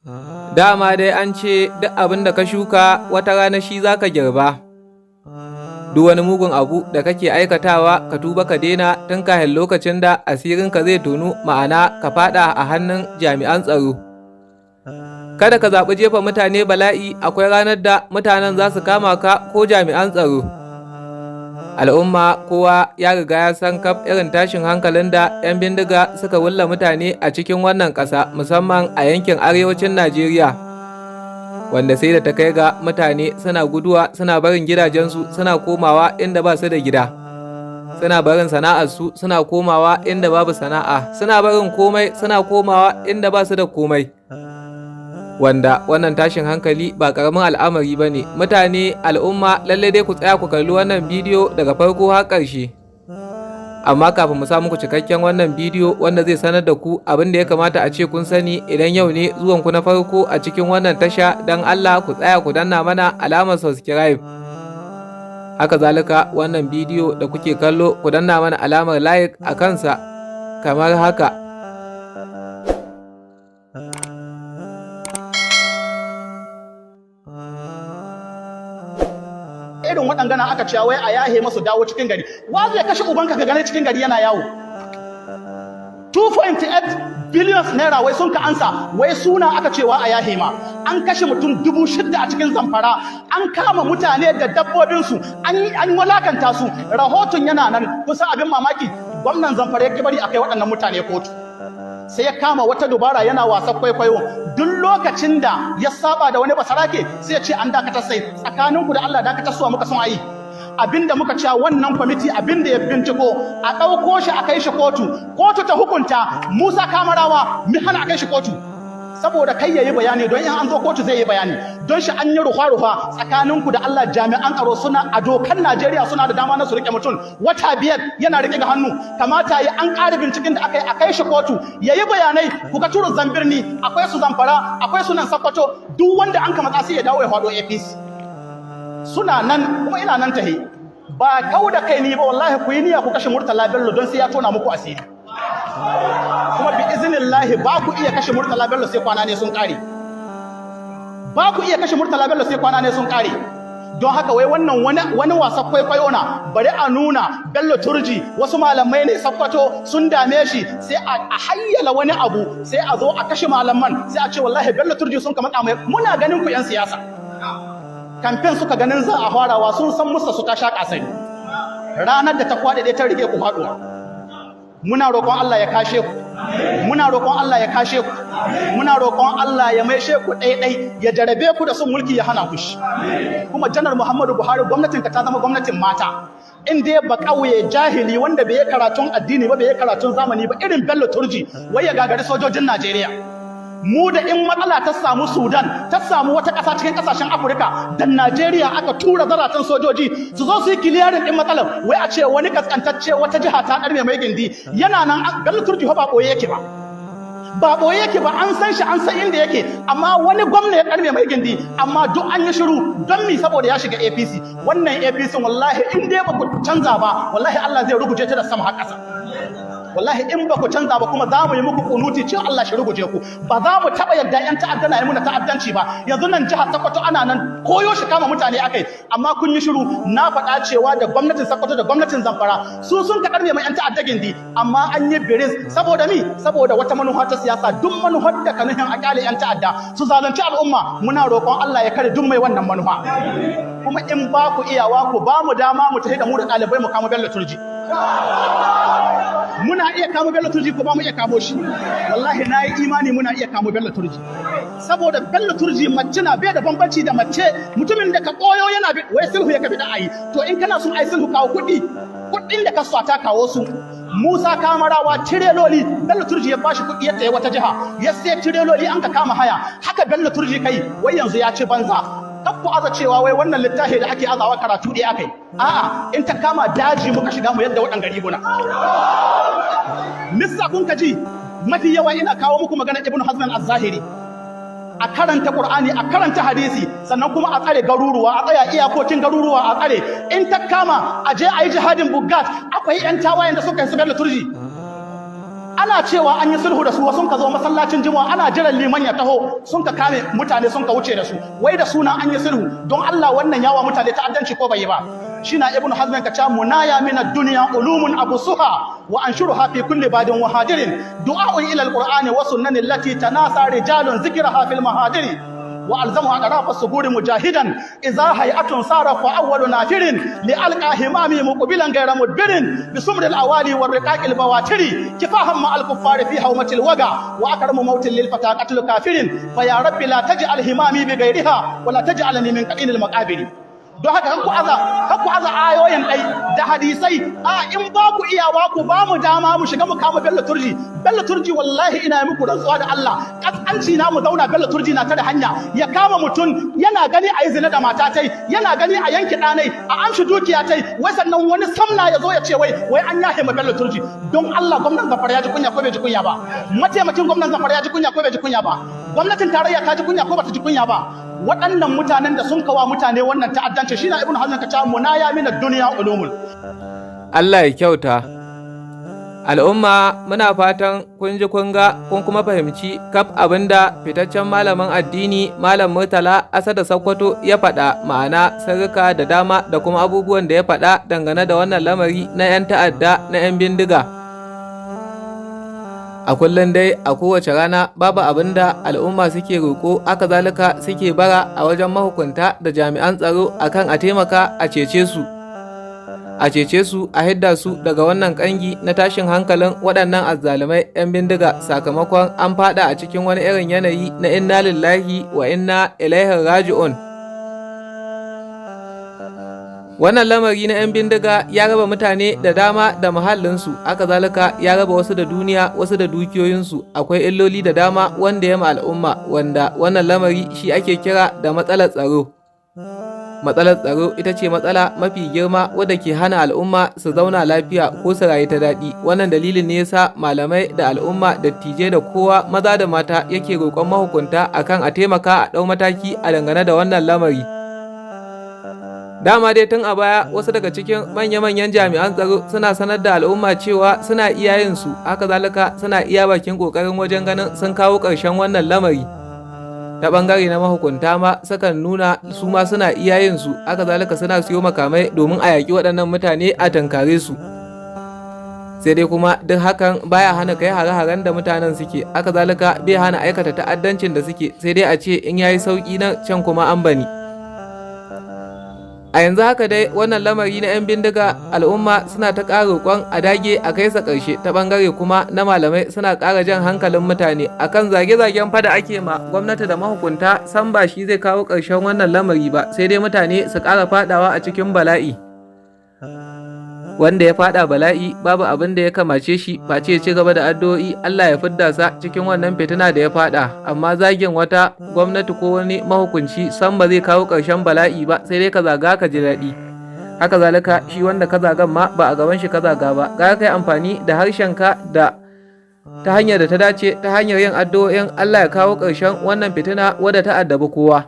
Dama dai an ce duk abin da ka shuka, wata rana shi za ka girba. Duk wani mugun abu da kake aikatawa, ka tuba ka daina tun kafin lokacin da asirinka zai tonu, ma'ana ka fada a hannun jami'an tsaro. Kada ka zaɓi jefa mutane bala'i, akwai ranar da mutanen za su kama ka ko jami'an tsaro. Al'umma, kowa ya riga ya san kaf irin tashin hankalin da 'yan bindiga suka wulla mutane a cikin wannan ƙasa, musamman a yankin arewacin Najeriya, wanda sai da ta kai ga mutane suna guduwa, suna barin gidajensu, suna komawa inda ba su da gida, suna barin sana'arsu, suna komawa inda babu sana'a, suna barin komai, suna komawa inda ba su da komai. Wanda wannan tashin hankali ba karamin al'amari ba ne. Mutane, al'umma, lallai dai ku tsaya ku kalli wannan bidiyo daga farko har ƙarshe. Amma kafin mu sa muku cikakken wannan bidiyo wanda zai sanar da ku abin da ya kamata a ce kun sani, idan yau ne zuwan ku na farko a cikin wannan tasha, don Allah ku tsaya ku danna mana alamar subscribe. Haka zalika, wannan bidiyo da kuke kallo, ku danna mana alamar like a kansa kamar haka. Irin waɗangana aka cewa wai a yahe masu dawo cikin gari. Wa zai kashe ubanka ka gane cikin gari yana yawo? 2.8 billion naira wai sun ka ansa, wai suna aka cewa a yahe ma. An kashe mutum 6,000 a cikin Zamfara, an kama mutane da dabbobinsu, an walakanta su. Rahoton yana nan. Kusan abin mamaki, gwamnan Zamfara ya bari akai waɗannan mutane kotu, sai ya kama wata dubara, yana wasan kwaikwayo. Duk lokacin da ya saba da wani basarake, sai ya ce an dakatar. Sai tsakaninku da Allah, dakatar suwa muka son ayi? Abinda muka cewa, wannan kwamiti abinda ya binciko, a ɗauko shi a kai shi kotu, kotu ta hukunta Musa Kamarawa. Mi hana a kai shi kotu? Saboda kai yayi bayani, don in an zo kotu zai yi bayani. Don shi an yi rufa-rufa. Tsakaninku da Allah, jami'an tsaro suna a dokan Najeriya suna da dama na su rike mutum wata 5 yana rike ga hannu. Kamata yi an ƙara binciken da aka yi, a kai shi kotu yayi bayanai. Kuka tura zambirni, akwai su Zamfara, akwai su nan Sokoto. Duk wanda an kama sai ya dawo ya faɗo APC. Suna nan, kuma ina nan tahi, ba kau da kai ni ba. Wallahi ku yi niyya ku kashe Murtala Bello, don sai ya tona muku asiri. Kuma bi iznillahi, ba ku iya kashe Murtala Bello sai kwana ne sun kare. Ba ku iya kashe Murtala Bello sai kwana ne sun kare. Don haka wai wannan wani wasa kwaikwayo na, bari a nuna Bello Turji wasu malamai ne Sakkwato sun dame shi, sai a hayyala wani abu, sai a zo a kashe malaman, sai a ce wallahi Bello Turji sun kama mai. Muna ganin ku yan siyasa, kamfen suka ganin za a farawa, sun san musa su ta sha kasari. Ranar da ta kwaɗe ta rige ku faɗuwa. Muna roƙon Allah ya kashe ku, muna roƙon Allah ya kashe ku, muna roƙon Allah ya maishe ku ɗaiɗai, ya jarabe ku da son mulki ya hana ku shi. Kuma Janar Muhammadu Buhari, gwamnatin ka ta zama gwamnatin mata. In dai ba ƙauye jahili wanda bai yi karatun addini ba, bai yi karatun zamani ba, irin Bello Turji, wai ya gagari sojojin Najeriya. Mu da in matsala ta samu Sudan, ta samu wata ƙasa cikin ƙasashen Afirka, da Najeriya aka tura zaratan sojoji su zo su yi clearing din matsalar, wai a ce wani kaskantacce wata jiha ta ɗarme mai gindi yana nan. Bello Turji ba ɓoye yake ba, ba ɓoye yake ba, an san shi, an san inda yake, amma wani gwamna ya ɗarme mai gindi, amma duk an yi shiru. Don mi? Saboda ya shiga APC. Wannan APC, wallahi in dai ba ku canza ba, wallahi Allah zai ruguje ta da sama har ƙasa. Wallahi in ba ku canza ba, kuma za mu yi muku kunuti cewa Allah shi ruguje ku. Ba za mu taɓa yadda yan ta'adda na yi muna ta'addanci ba. Yanzu nan jihar Sokoto ana nan koyo shi kama mutane akai, amma kun yi shiru. Na faɗa cewa da gwamnatin Sokoto da gwamnatin Zamfara su sun ka karbe mai yan ta'adda gindi, amma an yi biris. Saboda mi? Saboda wata manufa ta siyasa. Duk manufar da ka nuhin a kyale yan ta'adda su zalunci al'umma, muna roƙon Allah ya kare duk mai wannan manufa. Kuma in ba ku iyawa, ku ba mu dama mu tafi da mu da ɗalibai mu kama Bello Turji. Muna iya kamo Bello Turji ko ba mu iya kamo shi? Wallahi na yi imani muna iya kamo Bello Turji, saboda Bello Turji mace na bai da bambanci da mace. Mutumin da ka koyo yana wai sulhu ya kabi da ayi. To in kana son ayi sulhu, kawo kuɗi. Kuɗin da ka swata, kawo su. Musa Kamarawa, tireloli Bello Turji ya bashi kuɗi, ya tayi wata jiha ya sai tireloli, an ka kama haya. Haka Bello Turji kai, wai yanzu ya ci banza. Kar ku aza cewa wai wannan littafi da ake azawa karatu ɗaya akai. A'a, in ta kama daji muka shiga mu yadda waɗanga riguna. Missa kun ka ji mafi yawa ina kawo muku magana Ibn Hazm az-Zahiri: a karanta Qur'ani, a karanta hadisi, sannan kuma a tsare garuruwa, a tsaya iyakokin garuruwa a tsare. In ta kama a je a yi jihadin bugat, akwai yan tawayen da suka yi su Bello Turji. Ana cewa an yi sulhu da su, sun ka zo masallacin Juma'a, ana jiran liman ya taho, sun ka kame mutane, sun ka wuce da su, wai da suna an yi sulhu. Don Allah, wannan yawa mutane ta'addanci ko bai yi ba? Shina Ibn Hazm ka ce: منايا من الدنيا علوم أبثها وأنشرها في كل باد وحاضر، دعاء إلى القرآن والسنن التي تناسى رجال ذكرها في المحاضر، وألزم أطراف الثغور مجاهدا إذا هيئة صار فأول نافر، لألقى همامي مقبلا غير مدبر بسمر الأوالي والرقاق البواتر، كفاحا مع الكفار في حومة الوغى، وأكرم موت للفتى قتل كافر، فيا رب لا تجعل همامي بغيرها ولا تجعلني من قطين المقابر. Don haka kan ku aza ayoyin ɗai da hadisai. A in ba ku iyawa, ku ba mu dama mu shiga mu kama Bello Turji. Bello Turji, wallahi ina yi muku rantsuwa da Allah, kaskanci na mu zauna Bello Turji na tare hanya ya kama mutum yana gani a yi zina da mata tai, yana gani a yanki ɗanai, a amshi dukiya tai, wai sannan wani samna ya zo ya ce wai an yahe ma Bello Turji. Don Allah, gwamnan Zamfara ya ji kunya ko bai ji kunya ba? Mataimakin gwamnan Zamfara ya ji kunya ko bai ji kunya ba? Gwamnatin tarayya ta ji kunya ko bata ji kunya ba? Waɗannan mutanen da sun kawa mutane wannan ta'addanci, shi na Ibn Hazm ka ce: منايا من الدنيا علوم. Allah ya kyauta. Al'umma, muna fatan kun ji, kun ga, kun kuma fahimci kaf abinda fitaccen malamin addini, Malam Murtala Asada Sakkwato, ya faɗa, ma'ana sirrika da dama da kuma abubuwan da ya faɗa dangane da wannan lamari na 'yan ta'adda, na 'yan bindiga. A kullum dai, a kowace rana, babu abin da al'umma suke roƙo, haka zalika suke bara a wajen mahukunta da jami'an tsaro akan a taimaka a cece su. A cece su, a hidda su daga wannan kangi na tashin hankalin waɗannan azzalumai 'yan bindiga, sakamakon an fada a cikin wani irin yanayi na inna lillahi wa inna ilaihi raji'un. Wannan lamari na 'yan bindiga ya raba mutane da dama da muhallinsu, haka zalika ya raba wasu da duniya, wasu da dukiyoyinsu. Akwai illoli da dama wanda ya ma al'umma, wanda wannan lamari shi ake kira da matsalar tsaro. Matsalar tsaro ita ce matsala mafi girma wadda ke hana al'umma su zauna lafiya ko su rayu ta daɗi. Wannan dalilin ne yasa malamai da al'umma, dattijai da kowa, maza da mata, yake roƙon mahukunta akan a taimaka a ɗau mataki a dangane da wannan lamari. Dama dai tun a baya wasu daga cikin manya-manyan jami'an tsaro suna sanar da al'umma cewa suna iya yin su, haka zalika suna iya bakin ƙoƙarin wajen ganin sun kawo ƙarshen wannan lamari. Ta ɓangare na mahukunta ma sukan nuna su ma suna iya yin su, haka zalika suna siyo makamai domin a yaƙi waɗannan mutane, a tunkare su. Sai dai kuma duk hakan baya hana kai hare-haren da mutanen suke, haka zalika bai hana aikata ta'addancin da suke, sai dai a ce in yayi sauƙi nan, can kuma an bani. A yanzu haka dai wannan lamari na 'yan bindiga, al'umma suna ta ƙara roƙon a dage a kai sa ƙarshe. Ta ɓangare kuma na malamai, suna ƙara jan hankalin mutane akan zage-zagen fada ake ma gwamnati da mahukunta san ba shi zai kawo ƙarshen wannan lamari ba, sai dai mutane su ƙara faɗawa a cikin bala'i. Wanda ya faɗa bala'i, babu abin da ya kamace shi face ya ci gaba da addu'o'i Allah ya fidda sa cikin wannan fitina da ya faɗa. Amma zagin wata gwamnati ko wani mahukunci san ba zai kawo ƙarshen bala'i ba, sai dai ka zaga ka ji daɗi. Haka zalika shi wanda ka zagan ma ba a gaban shi ka zaga ba. Gara kai amfani da harshenka da ta hanyar da ta dace, ta hanyar yin addu'o'in Allah ya kawo ƙarshen wannan fitina wadda ta addabi kowa.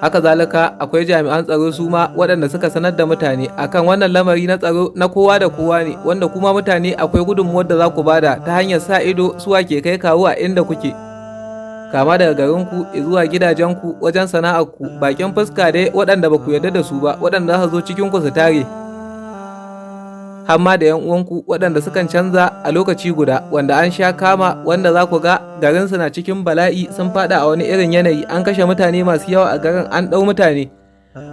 Haka zalika akwai jami'an tsaro su ma waɗanda suka sanar da mutane akan wannan lamari na tsaro na kowa da kowa ne, wanda kuma mutane akwai gudunmuwar da za ku bada ta hanyar sa ido suwa ke kai kawo a inda kuke, kama daga garinku zuwa gidajenku, wajen sana'arku, bakin fuska dai waɗanda ba ku yarda da su ba, waɗanda za su zo cikinku su tare, har ma da 'yan uwanku waɗanda sukan canza a lokaci guda, wanda an sha kama wanda za ku ga garinsu na cikin bala'i, sun fada a wani irin yanayi, an kashe mutane masu yawa a garin, an ɗau mutane,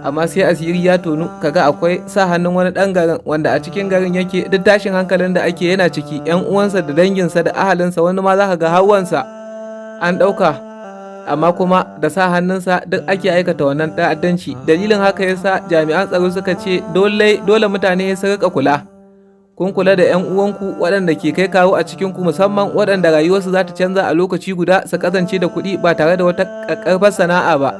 amma sai asiri ya tonu kaga akwai sa hannun wani ɗan garin wanda a cikin garin yake. Duk tashin hankalin da ake yana ciki, 'yan uwansa da danginsa da ahalinsa, wani ma za ka ga hawansa an ɗauka, amma kuma da sa hannunsa duk ake aikata wannan ta'addanci. Dalilin haka yasa jami'an tsaro suka ce dole dole mutane su rika kula, kun kula da 'yan uwanku waɗanda ke kai kawo a cikinku, musamman waɗanda rayuwarsu za ta canza a lokaci guda su kasance da kuɗi ba tare da wata ƙaƙƙarfar sana'a ba,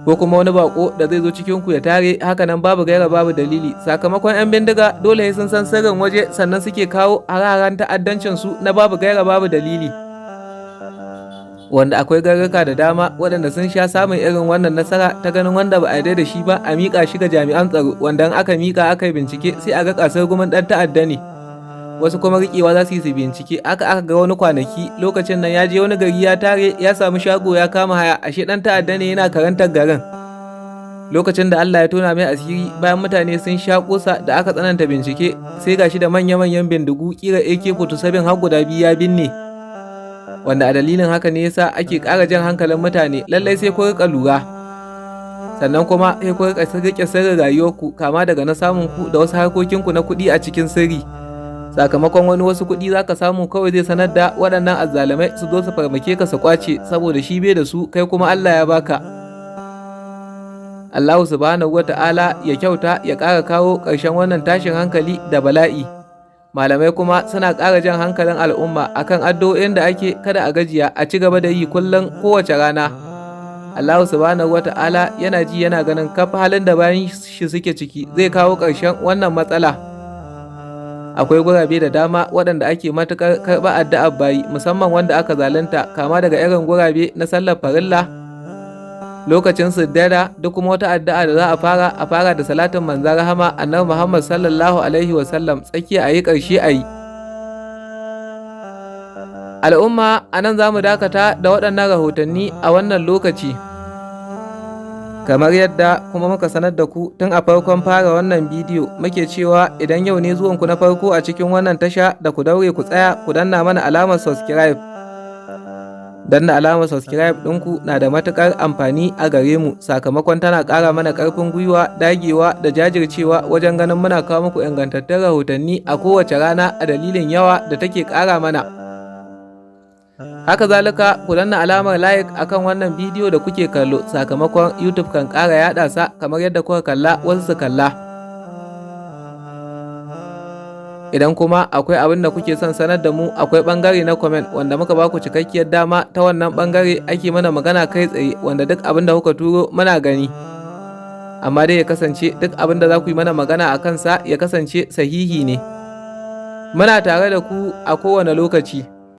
ko kuma wani bako da zai zo cikinku ya tare haka nan babu gaira babu dalili. Sakamakon 'yan bindiga dole sun san sirrin waje, sannan suke kawo hare-haren ta'addancin su na babu gaira babu dalili. Wanda akwai garuruka da dama waɗanda sun sha samun irin wannan nasara ta ganin wanda ba a yarda da shi ba a miƙa shi ga jami'an tsaro, wanda in aka miƙa aka yi bincike, sai a ga kasurgumin ɗan ta'adda ne. Wasu kuma riƙewa za su yi su bincike. Aka aka ga wani kwanaki lokacin nan ya je wani gari, ya tare, ya samu shago ya kama haya, ashe ɗan ta'adda ne, yana karantar garin. Lokacin da Allah ya tona mai asiri bayan mutane sun sha kusa da aka tsananta bincike, sai gashi da manya-manyan bindigu kira AK-47 har guda biyu ya binne. Wanda a dalilin haka ne yasa ake ƙara jan hankalin mutane, lallai sai ku rika lura, sannan kuma sai ku rika rike sirrin rayuwarku, kama daga na samun ku da wasu harkokinku na kuɗi a cikin sirri, sakamakon wani wasu kuɗi za ka samu kawai zai sanar da waɗannan azzalumai su zo su farmake ka su kwace, saboda shi bai da su, kai kuma Allah ya baka. Allahu subhanahu wa ta'ala ya kyauta, ya ƙara kawo ƙarshen wannan tashin hankali da bala'i. Malamai kuma suna ƙara jan hankalin al'umma akan addu'o'in da ake, kada a gajiya, a ci gaba da yi kullum, kowace rana. Allahu subhanahu wa ta'ala yana ji, yana ganin kaf halin da bayin shi suke ciki, zai kawo ƙarshen wannan matsala. Akwai gurabe da dama waɗanda ake matuƙar karɓar addu'ar bayi, musamman wanda aka zalunta, kama daga irin gurabe na sallar farilla, lokacin sujjada, duk kuma wata addu'a da za a fara, a fara da salatin manzon rahama Annabi Muhammad sallallahu alaihi wasallam, tsakiya a yi, ƙarshe a yi. Al'umma, a nan za mu dakata da waɗannan rahotanni a wannan lokaci. Kamar yadda kuma muka sanar da ku tun a farkon fara wannan bidiyo, muke cewa idan yau ne zuwanku na farko a cikin wannan tasha, da ku daure ku tsaya ku danna mana alamar subscribe. Danna alamar subscribe ɗinku na da matuƙar amfani a gare mu, sakamakon tana ƙara mana ƙarfin gwiwa, dagewa da jajircewa wajen ganin muna kawo muku ingantattun rahotanni a kowace rana, a dalilin yawa da take ƙara mana. Haka zalika, ku danna alamar like akan wannan bidiyo da kuke kallo, sakamakon YouTube kan ƙara yaɗa sa, kamar yadda kuka kalla, wasu su kalla. Idan kuma akwai abin da kuke son sanar da mu, akwai ɓangare na comment wanda muka baku cikakkiyar dama. Ta wannan ɓangare ake mana magana kai tsaye, wanda duk abin da kuka turo muna gani. Amma dai ya kasance duk abin da za ku yi mana magana a kansa ya kasance sahihi ne. Muna tare da ku a kowane lokaci.